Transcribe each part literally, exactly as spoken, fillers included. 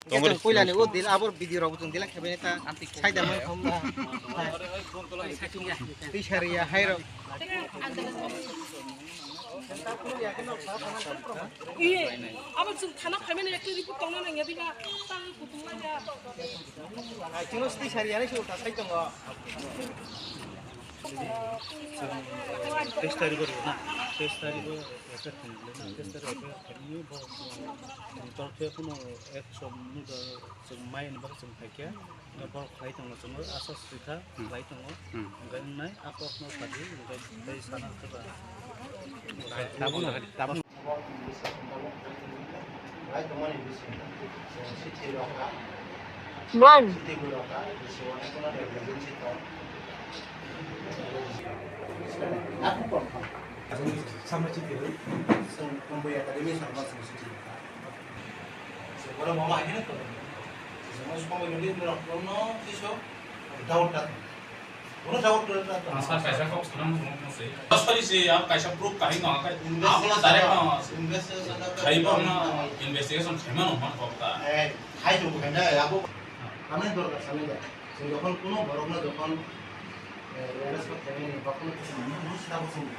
Tongori. Chwng puila ni o dil abor video rok chwng dila khabai ta. Saida man thom na. Twi sariya hai rok. Iye, abo chwng thana phaimani ekta report tongna nangya diga. Tang kutung lai ya. Ai, chwng twi sariya nai su ta sai tongo. Test tari kori na. Test tari ko. Test tari ko. Test tari ko. Test tari ko. Test tari ko. Chwng mai ni bagwi chwng phaikha, borok khlai tongo, chwngno aswk swikha, khlai tongo, hwnkhe wngnai a kokno sadi, hwnkhe tei sana khe ba. Tabuk no, tabuk no. Sampai city, chwng Kumbui Academy sarma chwng city. Chwng bono mama haino to. Chwng somoi nodi norok bono kisu doubt ta. Bono doubt ta. Asa kaisa kok sanang bono se. Sorry se, ang kaisa proof kahino ang kai. Abono direct no. Investigation khaibo no, investigation khaima no man kok ta. Eh, khai to khai na abo. Amne dorkar samai da. Chwng jokhon kuno borokno jokhon, eh, respect khaimani, bokhno kisa mano, mano sabo chwng.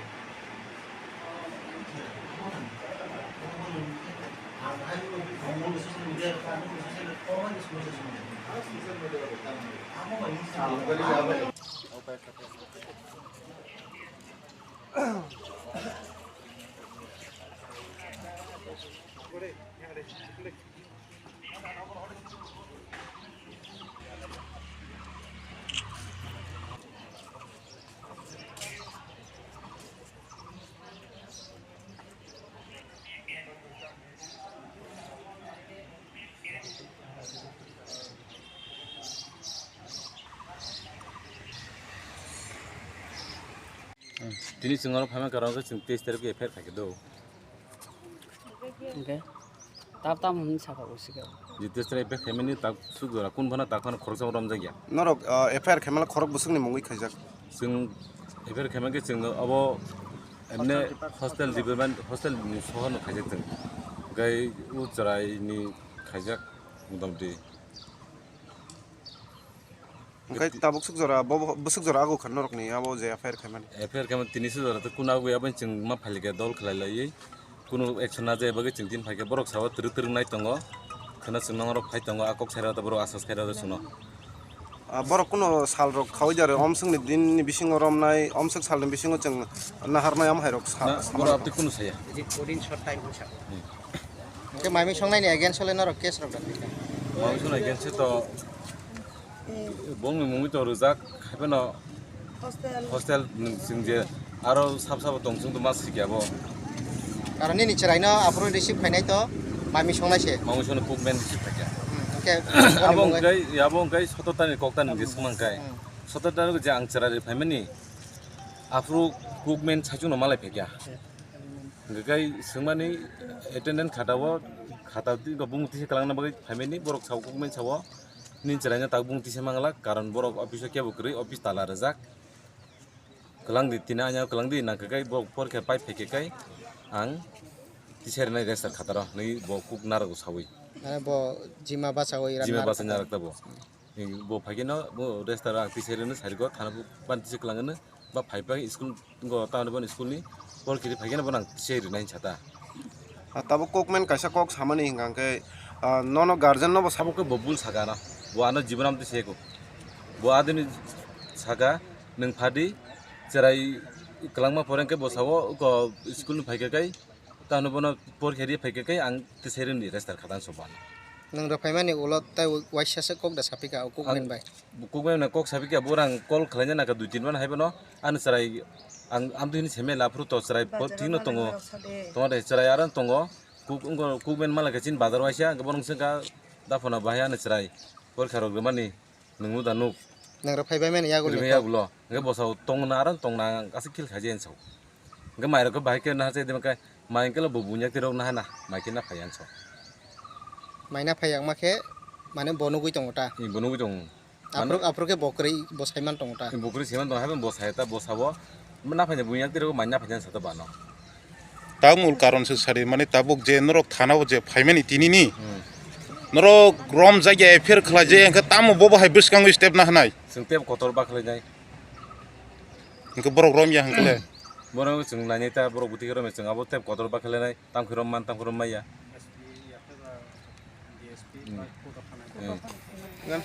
Tini chwng oro phaima karon khe chwng teis tarikh F I R khaikhe do. Hwnkhe? Tab tam hwnwi sakha bo sikha. Jitesra F I R khaimani tak suk jora kun phano tak phano khoroksa romjak ya. Norok, ah, F I R khaimala khorok bwswkni mungwi khaijak. Chwng F I R khaimani chwng abo emne hostel department, hostel ni sohor no khaijak chwng. Gai u chwrai ni khaijak motamoti. Hwnkhe tabuk swk jora, bo, bo, bwswk jora ago kha norokni abo je F I R khaimani? F I R khaimani tini swk jora tei kuna abo aboni chwng ma phalikha dol khlai laiwi. Kunu action na jai bagwi chwng tini phaikha borok sao twrwk twrwk nai tongo. Khwna chwng norok phai tongo, a kok sai rok borok asas khai rok chwngno. Ah, borok kuno sal rok khaui jare, omswkni din ni bisingo romnai, omswk sal ni bisingo chwng naharnai, omo hai rok sa-, na, sa-, borok aboni kunu saya. Is it fourteen short time, sir? Hmm. Hwnkhe maimi songnai ni against o le norok case rok da? Maimi songnai against o to Bongni mungwi to rwjak, haiphano hostel. Hostel nwng chwng je aro sab sabo tong chwng to ma sikya bo. Karon nini chwraino aphuru receive khainai to mami songnai se. Mami songno cookman receive khaikha. Hmm, okay. Abo hwnkhe, abo hwnkhe sotor tani kok tani hwnkhe swmang kai. Hmm. Sotor tani je ang chwrai rwi phaimani aphuru cookman saichungno malai phaikha. Hwnkhe kai swngmani attendance khata o, khata twi bung tisa kwlangna bagwi phaimani borok sao cookman sao. Nini chwraino tak bung tisa mangla, karon borok office o kebo kwrwi, office tala rwjak. Kwlangdi tini anya kwlangdi nangkhe kai borok porkhe pai phaikhe kai ang tisa rwnai register khataro hinwi bo kuk narwgo sawi. Mane bo jima bachawi ram Jima narwk bachawi khataro. Narwk tabo. Bo phaikhe no bo register ang tisa rwnai sariko thana bo ban tisa kwlangno ba phaipai school. Go tamo boni school ni por kiri phaikhe no bono ang tisa rwnai hinsa ta. Ah, tabuk kokmen kaisa kok samani hinka hwnkhe, ah, nono guardian no bo sa- Abo khe bo bul saka ano. Bo ano jibon am twi seko. Bo adini saka nwng phadi chwrai kwlangma pore hwnkhe bo sao ko school ni phaikhe kai tamo bono por kiri phaikhe kai ang tisa rwnai register khata so bana. Nwng rw phaimani ulo tai waisa se kok da sapika o kokmen bai. Kokmai no kok sabi khe, bo rang call khlaina nangkha dui tin man hai bono. Ani chwrai ang amtwi hwnwi semela phuru to chwrai thikno tongo. Tongo de chwrai aro tongo. Kuk wngkha kuk ben mala khe chini bazar waisa hwnkhe bono swngkha daphano bahai ani chwrai porikha rok rwmani nwng da nuk. Nang rok phai bai mani yagulo. Rwmani yagulo. Hwnkhe bosao tongna aro tongna aswk khil khaji ani sao. Hwnkhe mairok khe bahai khe naharsa hwnkhe mai hwnkhe bo bunya tirok nahana mai khe naphai ang so. Mai naphai ang ma khe mane bo nugui tongo ta? Bo nugui tongo. Aphuru, aphuru khe bo kwrwi bo saiman tongo ta? Bo kwrwi saiman tongo, haibo bo sai ta, bo sabo naphai bunya tirok mai naphai sa ta bano. Tabuk mul karon se sari mane tabuk je norok thana o je phaimani tinini. Hmm. Norok rom jagya F I R khlai je, hwnkhe tamo bobo hai bwskango step na hwnai? Chwng tep kotor ba khlai nai. Hwnkhe borok rom ya hwnkhe le? Borok chwng nainai ta, borok bwtwi khe rom ya, chwng abo tep kotor ba khlai nai. Tam khe rom man, tam khe rom maya. Hmm. Hmm.